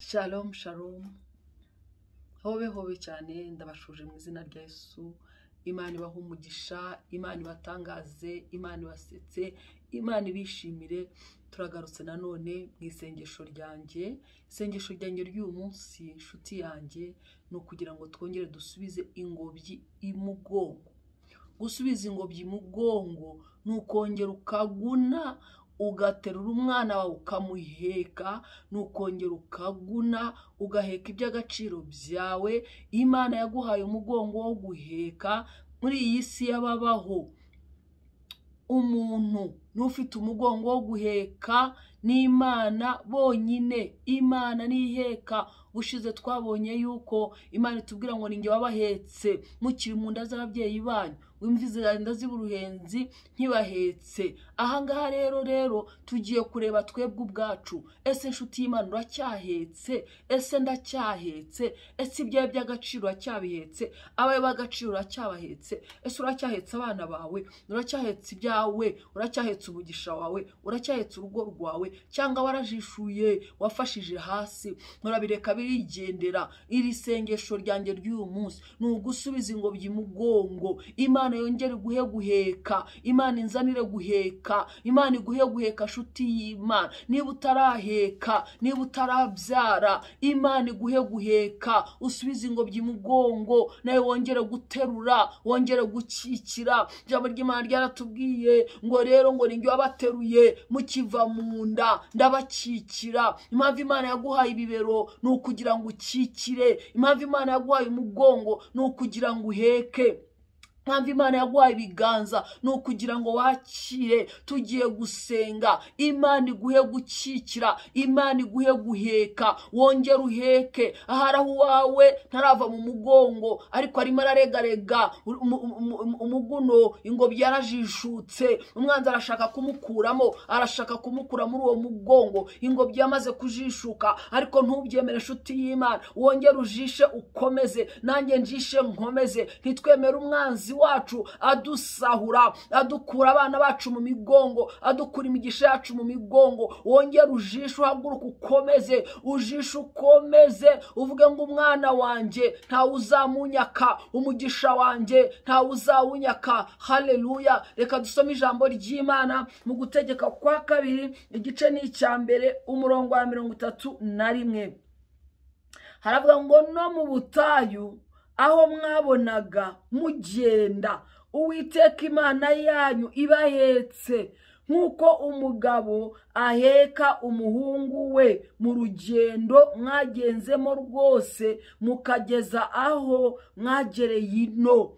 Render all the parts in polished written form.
Shalom shalom, hobe hobe cyane, ndabashuje mu izina rya Yesu. Imana ibahe umugisha, Imana ibatangaze, Imana ibasetse, Imana ibishimire. Turagarutse nanone mu isengesho ryanjye. Isengesho ryanjye ry'uyu munsi, inshuti yanjye, ni ukugira ngo twongere dusubize ingobyi imugongo. Gusubiza ingobyi imugongo ni ukongera ukaguna, ugaterura umwana wawe ukamuheka, ni ukongera ukaguna ugaheka iby'agaciro byawe. Imana yaguhaye umugongo wo guheka muri iyi si y'ababaho. Umuntu n'ufite umugongo wo guheka ni Imana bonyine. Imana niheka. Ushize twabonye yuko Imana itubwira ngo ninjye wabahetse mukiri mu nda z'ababyeyi banyu, wimvize inda z'uruhenzi ntibahetse. Ahangaha rero tugiye kureba twebwe ubwacu. Ese inshuti y'Imana uracyahetse? Ese ndacyahetse? Ese ibyawe by'agaciro uracyabihetse? Abawe b'agaciro uracyabahetse? Ese uracyahetse abana bawe? Uracyahetse ibyawe? Uracyahetse umugisha wawe? Uracyahetse urugo rwawe? Cyangwa warajishuye, wafashije hasi, murabireka birigendera? Iri sengesho ryanjye ry'uyu munsi ni ugusubiza ingobyi mugongo. Imana yongere guhe guheka, Imana inzanire guheka, Imana iguhe guheka shuti y'Imana. Niba utaraheka, niba utarabyara, Imana iguhe guheka, usubize ingobyi mugongo, nawe wongere guterura, wongere gukikira. Ijambo ry'Imana ryaratubwiye ngo rero ngo ninjye wabateruye mukiva mu nda ndabakikira. Impamvu Imana yaguhaye ibibero ni ukugira ngo ukikire. Impamvu Imana yaguhaye umugongo ni ukugira ngo uheke. Impamvu Imana yaguhaye ibiganza ni ukugira ngo wakire. Tugiye gusenga, Imana iguhe gukikira, Imana iguhe guheka, wongere uheke. Ahari aho uwawe ntarava mu mugongo ariko arimo araregarega umuguno, ingobyi yarajishutse, umwanzi arashaka kumukuramo, arashaka kumukura muri uwo mugongo. Ingobyi yamaze kujishuka, ariko ntubyemere inshuti y'Imana, wongere ujishe ukomeze, nanjye njishe nkomeze. Ntitwemere umwanzi wacu adusahura, adukura abana bacu mu migongo, adukura imigisha yacu mu migongo. Wongere ujishe, uhaguruke ukomeze, ujishe ukomeze, uvuge ngo umwana wanjye ntawe uzamunyaka, umugisha wanjye ntawe uzawunyaka. Haleluya. Reka dusome ijambo ry'Imana mu Gutegeka kwa kabiri, igice ni icya mbere, umurongo wa 31. Haravuga ngo no mu butayu aho mwabonaga mugenda, Uwiteka Imana yanyu ibahetse nk'uko umugabo aheka umuhungu we mu rugendo mwagenzemo rwose mukageza aho mwagereye ino.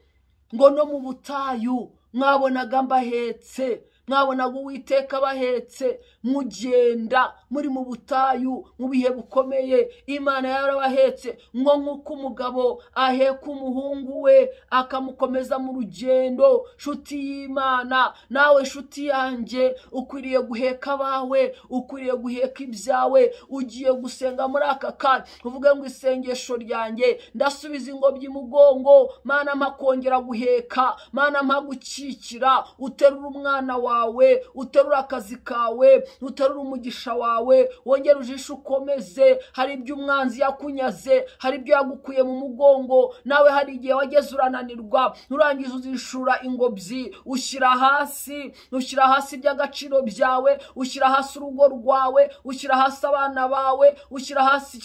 Ngo no mu butayu mwabonaga mbahetse, mwabonaga Uwiteka bahetse, mugenda muri mu butayu mu bihe bukomeye, Imana yarabahetse. Ngo nk'uko umugabo aheka umuhungu we akamukomeza mu rugendo. Shuti y'Imana, nawe shuti yanjye, ukwiriye guheka abawe, ukwiriye guheka ibyawe. Ugiye gusenga muri aka kanya, uvuge ngo isengesho ryanjye ndasubiza ingobyi mugongo, Mana mpa kongera guheka, Mana mpa gukikira. Uterura umwana wawe, uterura akazi kawe, uterura umugisha wawe, wongere ujishe ukomeze. Hari ibyo umwanzi yakunyaze, hari ibyo yagukuye mu mugongo, nawe hari igihe wageze urananirwa, nurangiza uzishura ingobyi, ushyira hasi, ushyira hasi iby'agaciro byawe, ushyira hasi urugo rwawe, ushyira hasi abana bawe, ushyira hasi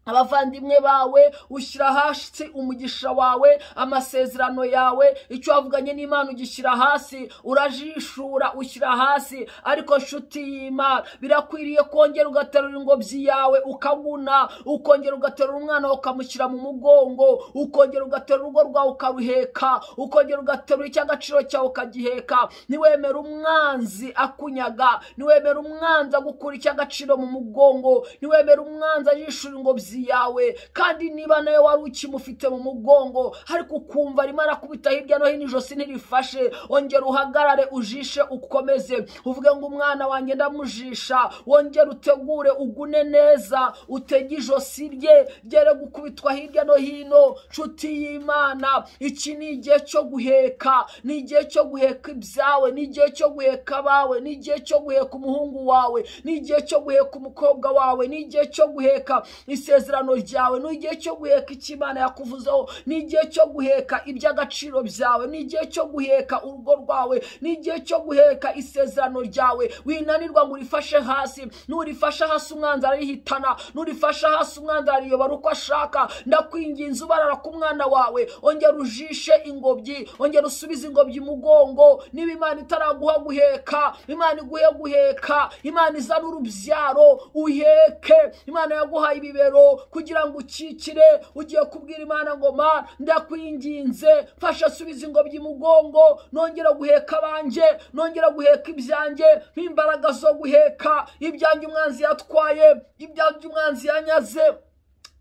abavandimwe bawe, ushyira hasi umugisha wawe, amasezerano yawe, icyo wavuganye n'Imana ugishyira hasi, urajishura ushyira hasi. Ariko nshuti y'Imana, birakwiriye kongera ugaterura ingobyi yawe ukaguna, ukongera ugaterura umwana ukamushyira mu mugongo, ukongera ugaterura urugo rwawe ukaruheka, ukongera ugaterura icy'agaciro cyawe ukagiheka. Niwemera umwanzi akunyaga, niwemera umwanzi agukura icy'agaciro mu mugongo, niwemera umwanzi ajishura ingobyi amezi yawe. Kandi niba nawe wari ukimufite mu mugongo ariko ukumva arimo arakubita hirya no hino ijosi ntirifashe, ongera uhagarare ujishe ukomeze, uvuge ngo umwana wanjye ndamujisha. Wongere utegure ugune neza, utege ijosi rye ryere gukubitwa hirya no hino. Nshuti y'Imana, iki ni igihe cyo guheka, ni igihe cyo guheka ibyawe, ni igihe cyo guheka abawe, ni igihe cyo guheka umuhungu wawe, ni igihe cyo guheka umukobwa wawe, ni igihe cyo guheka isezerano ryawe, ni igihe cyo guheka icyo Imana yakuvuzeho, ni igihe cyo guheka iby'agaciro byawe, ni igihe cyo guheka urugo rwawe, ni igihe cyo guheka isezerano ryawe. Winanirwa ngo urifashe hasi, nurifasha hasi umwanzi ararihitana, nurifasha hasi umwanzi arariyobora uko ashaka. Ndakwinginze ubarara ku mwana wawe, ongera ujishe ingobyi, ongera usubize ingobyi mugongo. Niba Imana itaraguha guheka, Imana iguhe guheka. Imana izana urubyaro uheke. Imana yaguhaye ibibero kugira ngo ukikire. Ugiye kubwira Imana ngo ma ndakwinginze mfasha subiza ingobyi mugongo, nongera guheka abanjye, nongera guheka ibyanjye, nk'imbaraga zo guheka ibyanjye umwanzi yatwaye, ibyanjye umwanzi yanyaze,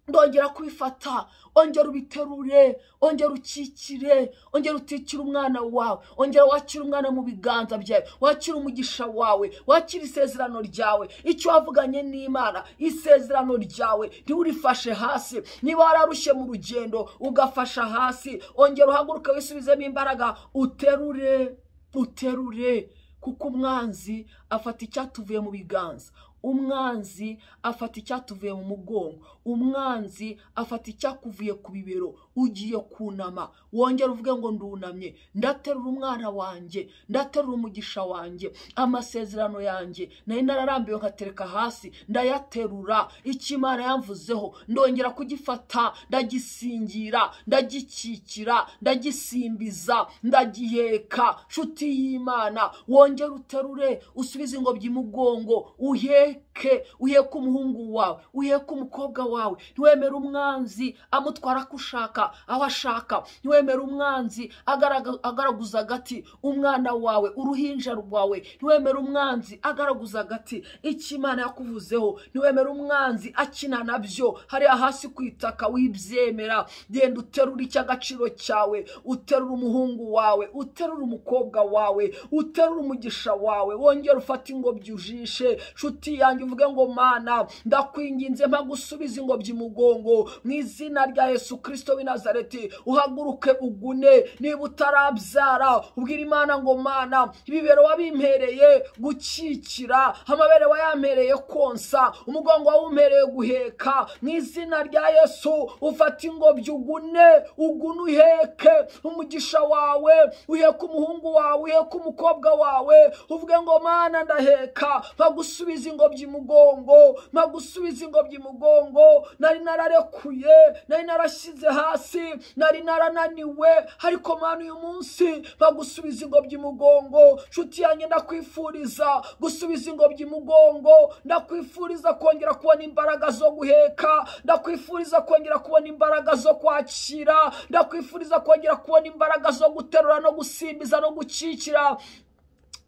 ndongera kubifata. Ongera ubiterure, ongera ukikire, ongera utikire umwana wawe, ongera wakire umwana mu biganza byawe, wakire umugisha wawe, wakire isezerano ryawe, icyo wavuganye n'Imana, isezerano ryawe ntiurifashe hasi. Niba wararushye mu rugendo ugafasha hasi, ongera uhaguruke wisubizemo imbaraga, uterure, uterure, kuko umwanzi afata icyatuvuye mu biganza, umwanzi afata icyatuvuye mu mugongo, umwanzi afata icyakuvuye ku bibero. Ugiye kunama, wongera uvuge ngo ndunamye, ndaterura umwana wanjye, ndaterura umugisha wanjye, amasezerano yanjye nari nararambiwe nkatereka hasi, ndayaterura. Icyo Imana yamvuzeho ndongera kugifata, ndagisingira, ndagikikira, ndagisimbiza, ndagiheka. Nshuti y'Imana, wongera uterure, usubize ingobyi mugongo, uheke, uheke umuhungu wawe, uheke umukobwa wawe. Ntiwemere umwanzi amutwara ko ushaka aho ashaka, ntiwemere umwanzi agaraguza agati umwana wawe, uruhinja rwawe, ntiwemere umwanzi agaraguza agati icyo Imana yakuvuzeho, ntiwemere umwanzi akina nabyo hariya hasi ku itaka, wibyemera. Genda uterure icy'agaciro cyawe, uterure umuhungu wawe, uterure umukobwa wawe, uterure umugisha wawe, wongere ufate ingobyi ujishe. Nshuti yanjye, uvuge ngo Mana ndakwinginze mpa gusubiza ingobyi mugongo mu izina rya Yesu Kristo w'i Nazareti. Uhaguruke ugune. Niba utarabyara, ubwira Imana ngo Mana, ibibero wabimpereye gukikira, amabere wayampereye konsa, umugongo wawumpereye guheka, mu izina rya Yesu ufate ingobyi ugune, ugune uheke umugisha wawe, uheke umuhungu wawe, uheke umukobwa wawe. Uvuge ngo Mana ndaheka, mpa gusubiza ingobyi mugongo, mpa gusubiza ingobyi mugongo. Nari nararekuye, nari narashyize hasi, nari narananiwe, ariko Mana uyu munsi mpa gusubiza ingobyi mugongo. Nshuti yanjye, ndakwifuriza gusubiza ingobyi mugongo, ndakwifuriza kongera kubona imbaraga zo guheka, ndakwifuriza kongera kubona imbaraga zo kwakira, ndakwifuriza kongera kubona imbaraga zo guterura no gusimbiza no gukikira.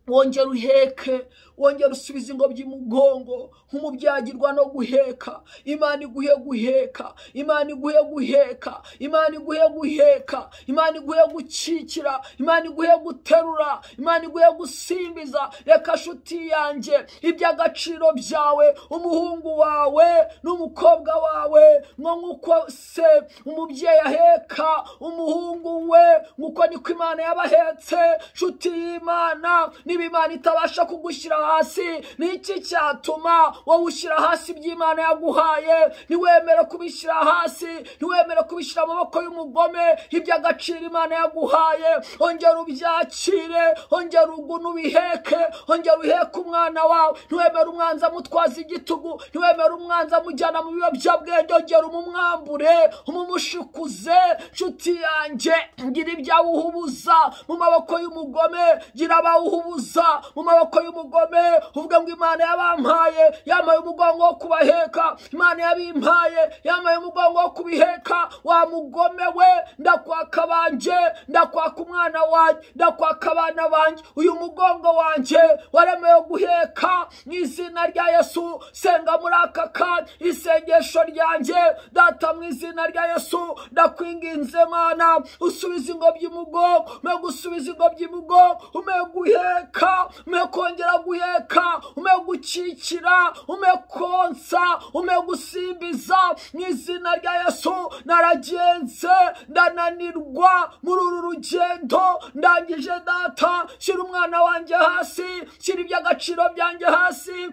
Wongera uheke, wongera usubize ingobyi mugongo nk'umubyagirwa no guheka. Imana iguhe guheka, Imana iguhe guheka, Imana iguhe guheka, Imana iguhe gukikira, Imana iguhe guterura, Imana iguhe gusimbiza. Reka nshuti yanjye, iby'agaciro byawe, umuhungu wawe n'umukobwa wawe, ngo nk'uko se umubyeyi aheka umuhungu we, nk'uko niko Imana yabahetse. Nshuti y'Imana, niba Imana itabasha kugushyira hasi, niki cyatuma wowe ushyira hasi iby'Imana yaguhaye? Ntiwemere kubishyira hasi, ntiwemere kubishyira mu maboko y'umugome. Iby'agaciro Imana yaguhaye, ongera ubyakire, ongera ugune ubiheke, ongera uheke umwana wawe. Ntiwemere umwanzi amutwaza igitugu, ntiwemere umwanzi amujyana mu biyobyabwenge, ongera umumwambure, umumushikuze. Nshuti yanjye, ngira ibyawe uhubuza mu maboko y'umugome, gira abawuhubuza Hubuza mu maboko y'umugome, uvuga ngo Imana yabampaye, yamaye umugongo wo kubaheka, Imana yabimpaye, yamaye umugongo wo kubiheka. Wa mugome we, ndakwaka banje, ndakwaka umwana wanjye, ndakwaka abana banjye, uyu mugongo wanjye waremewe guheka mu izina rya Yesu. Senga muri aka kanya isengesho ryanjye, Data mu izina rya Yesu ndakwinginze Mana, usubize ingobyi mugongo, ume gusubiza ingobyi mugongo, ume guheka, ume kongera guheka, ume gukikira, ume konsa, ume gusimbiza mu izina rya Yesu. Naragenze ndananirwa muri uru rugendo, ndangije Data, shyira umwana wanjye hasi, shyira iby'agaciro byanjye hasi,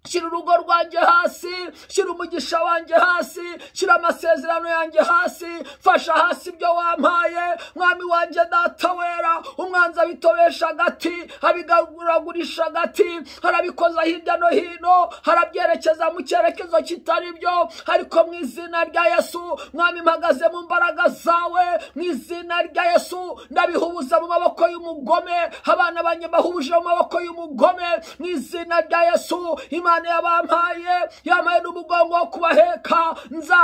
shyira urugo rwanjye hasi, shyira umugisha wanjye hasi, shyira amasezerano yanjye hasi, fasha hasi ibyo wampaye Mwami wanjye Data wera. Umwanzi abitobesha agati, abigaguragurisha agati, arabikoza hirya no hino, arabyerekeza mu cyerekezo kitari byo, ariko mu izina rya Yesu Mwami mpagaze mu mbaraga zawe, mu izina rya Yesu ndabihubuza mu maboko y'umugome, abana banjye bahubuje mu maboko y'umugome mu izina rya Yesu. Imana yabampaye, yamaye n'umugongo wo kubaheka,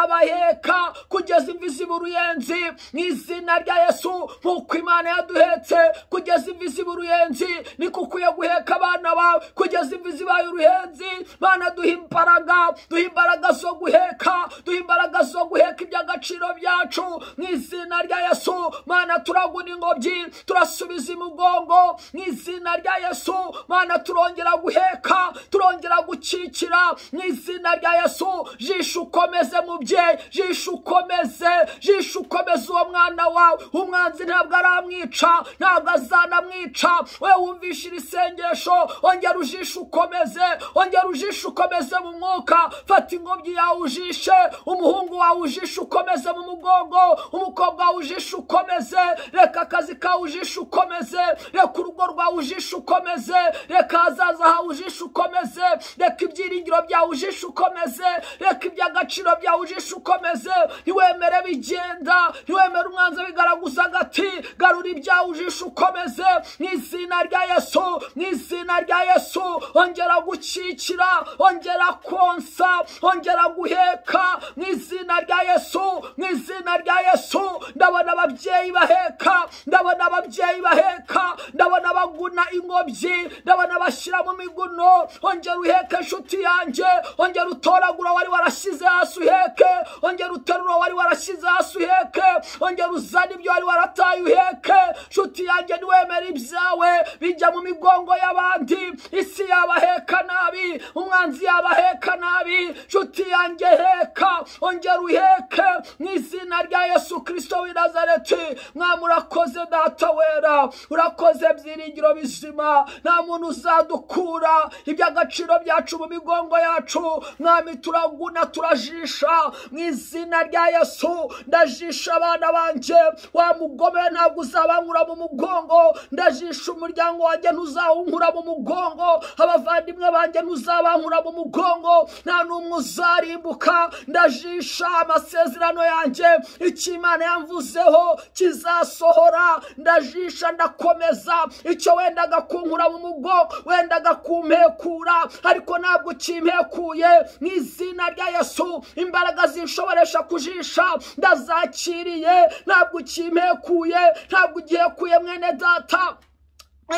nzabaheka kugeza imvi ziba uruyenzi mu izina rya Yesu. Nk'uko Imana yaduhetse kugeza imvi ziba uruyenzi, niko ukwiye guheka abana bawe kugeza imvi zibaye uruyenzi. Mana duha imbaraga, duha imbaraga zo guheka, duha imbaraga zo guheka iby'agaciro byacu mu izina rya Yesu. Mana turaguna ingobyi, turasubiza imugongo mu izina rya Yesu. Mana turongera guheka, turongera gukikira mu izina rya Yesu. Jisha ukomeze mubyeyi, jisha ukomeze, jisha ukomeze uwo mwana wawe. Umwanzi ntabwo aramwica, ntabwo azanamwica. We wumvisha iri sengesho, ongera ujishe ukomeze, ongera ujishe ukomeze mu mwuka. Fata ingobyi yawe ujishe, umuhungu wawe ujishe ukomeze mu mugongo, umukobwa wawe ujishe ukomeze, reka akazi kawe ujishe ukomeze, reka urugo rwawe ujishe ukomeze, reka ahazaza hawe ujishe ukomeze, reka ibyiringiro byawe ujishe ukomeze, reka iby'agaciro byawe ujishe ukomeze. Ntiwemere bigenda, ntiwemere umwanzi abigaraguza agati, garura ibyawe ujishe ukomeze mu izina rya Yesu, mu izina rya Yesu. Ongera gukikira, ongera konsa, ongera guheka mu izina rya Yesu, mu izina rya Yesu. Ndabona ababyeyi baheka, ndabona ababyeyi baheka, ndabona baguna ingobyi, ndabona bashyira mu miguno. Ongera uheke inshuti yanjye, ongera utoragura wari warashyize hasi uheke, ongera uterura wari warashyize hasi uheke, ongera uzana ibyo wari warataye uheke. Inshuti yanjye, ntiwemere ibyawe bijya mu migongo y'abandi. Isi yabaheka nabi, umwanzi yabaheka nabi. Inshuti yanjye heka, ongera uheke mu izina rya Yesu Kristo w'i Nazareti. Mwami urakoze Data wera, urakoze byiringiro bizima. Nta muntu uzadukura iby'agaciro byacu mu migongo yacu. Mwami turaguna, turajisha mu izina rya Yesu. Ndajisha abana banjye, wa mugome ntabwo uzabankura mu mugongo. Ndajisha umuryango wanjye, ntuzawunkura mu mugongo. Abavandimwe banjye ntuzabankura mu mugongo, nta n'umwe uzarimbuka. Ndajisha amasezerano yanjye, icyo Imana yamvuzeho kizasohora. Ndajisha, ndakomeza icyo wendaga kunkura mu mugongo, wendaga kumpekura, ariko ntabwo kimpekuye mu izina rya Yesu. Imbaraga zinshoboresha kujisha ndazakiriye, ntabwo kimpekuye, ntabwo ugihekuye mwene Data.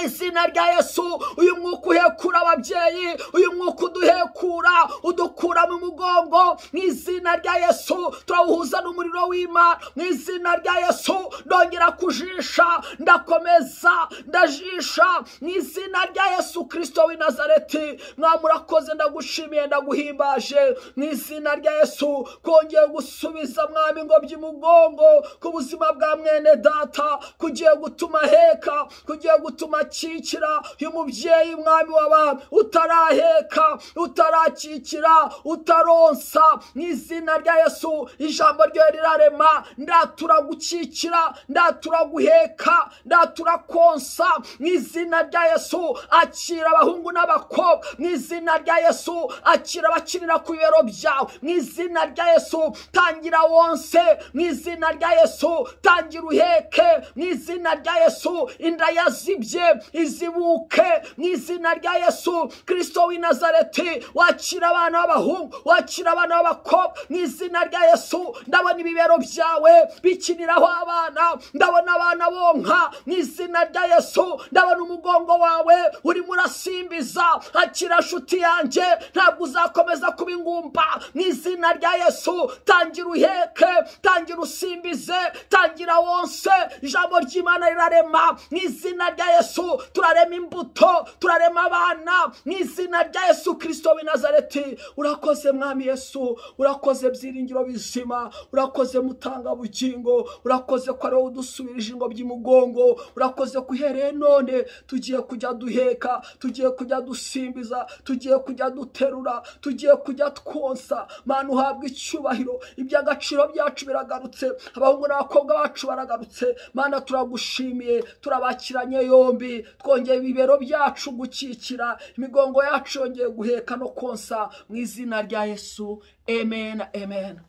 Izina rya Yesu. Uyu mwuka uhekura ababyeyi, uyu mwuka uduhekura, udukura mu mugongo mu izina rya Yesu. Turawuhuza n'umuriro w'Imana mu izina rya Yesu. Ndongera kujisha, ndakomeza, ndajisha mu izina rya Yesu Kristo w'i Nazareti. Mwami urakoze, ndagushimiye, ndaguhimbaje mu izina rya Yesu. Kongeye gusubiza Mwami ingobyi mugongo ku buzima bwa mwene Data, kugiye gutuma heka, kugiye gutuma akikira uyu mubyeyi Mwami w'abami utaraheka, utarakikira, utaronsa mu izina rya Yesu. Ijambo ryo rirarema, ndatura gukikira, ndatura guheka, ndatura konsa mu izina rya Yesu. Akira abahungu n'abakobwa mu izina rya Yesu. Akira abakinira ku bibero byawe mu izina rya Yesu. Tangira wonse mu izina rya Yesu. Tangira uheke mu izina rya Yesu. Inda yazibye izibuke mu izina rya Yesu Kristo w'i Nazareti. Wakira abana b'abahungu, wakira abana b'abakobwa mu izina rya Yesu. Ndabona ibibero byawe bikiniraho abana, ndabona abana bonka mu izina rya Yesu. Ndabona umugongo wawe urimo urasimbiza. Akira nshuti yanjye, ntabwo uzakomeza kuba ingumba mu izina rya Yesu. Tangira uheke, tangira usimbize, tangira wonse. Ijambo ry'Imana rirarema mu izina rya Yesu. Turarema imbuto, turarema abana mu izina rya Yesu Kristo w'i Nazareti. Urakoze Mwami Yesu, urakoze byiringiro bizima, urakoze mutanga bugingo, urakoze ko ari wowe udusubirije ingobyi mugongo, urakoze ko uhereye none tugiye kujya duheka, tugiye kujya dusimbiza, tugiye kujya duterura, tugiye kujya twonsa. Mana uhabwa icyubahiro, iby'agaciro byacu biragarutse, abahungu n'abakobwa bacu baragarutse. Mana turagushimiye, turabakiranye yombi, twongeye ibibero byacu gukikira, imigongo yacu yongeye guheka no konsa mu izina rya Yesu. Amen, amen.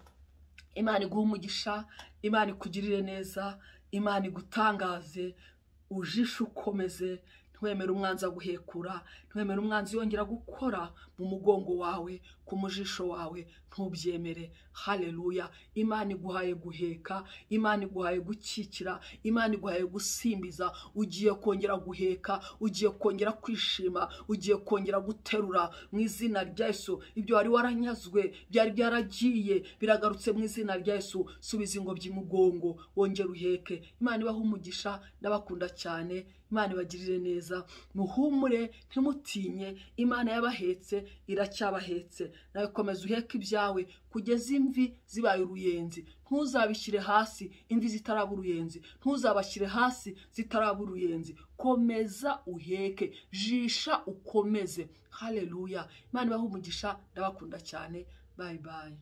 Imana iguhe umugisha, Imana ikugirire neza, Imana igutangaze, ujishe ukomeze, ntiwemere umwanzi aguhekura, ntiwemere umwanzi yongera gukora mu mugongo wawe, ku mujisho wawe, ntubyemere. Haleluya. Imana iguhaye guheka, Imana iguhaye gukikira, Imana iguhaye gusimbiza. Ugiye kongera guheka, ugiye kongera kwishima, ugiye kongera guterura mu izina rya Yesu. Ibyo wari waranyazwe byari byaragiye biragarutse mu izina rya Yesu. Subiza ingobyi mugongo, wongere uheke. Imana ibahe umugisha, ndabakunda cyane. Imana ibagirire neza, muhumure, ntimutinye. Imana yabahetse iracyabahetse. Nawe komeza uheke ibyawe kugeza imvi zibaye uruyenzi. Ntuzabishyire hasi imvi zitaraba uruyenzi, ntuzabashyire hasi zitaraba uruyenzi. Komeza uheke, jisha ukomeze. Haleluya. Imana ibahe umugisha, ndabakunda cyane. Bye bye.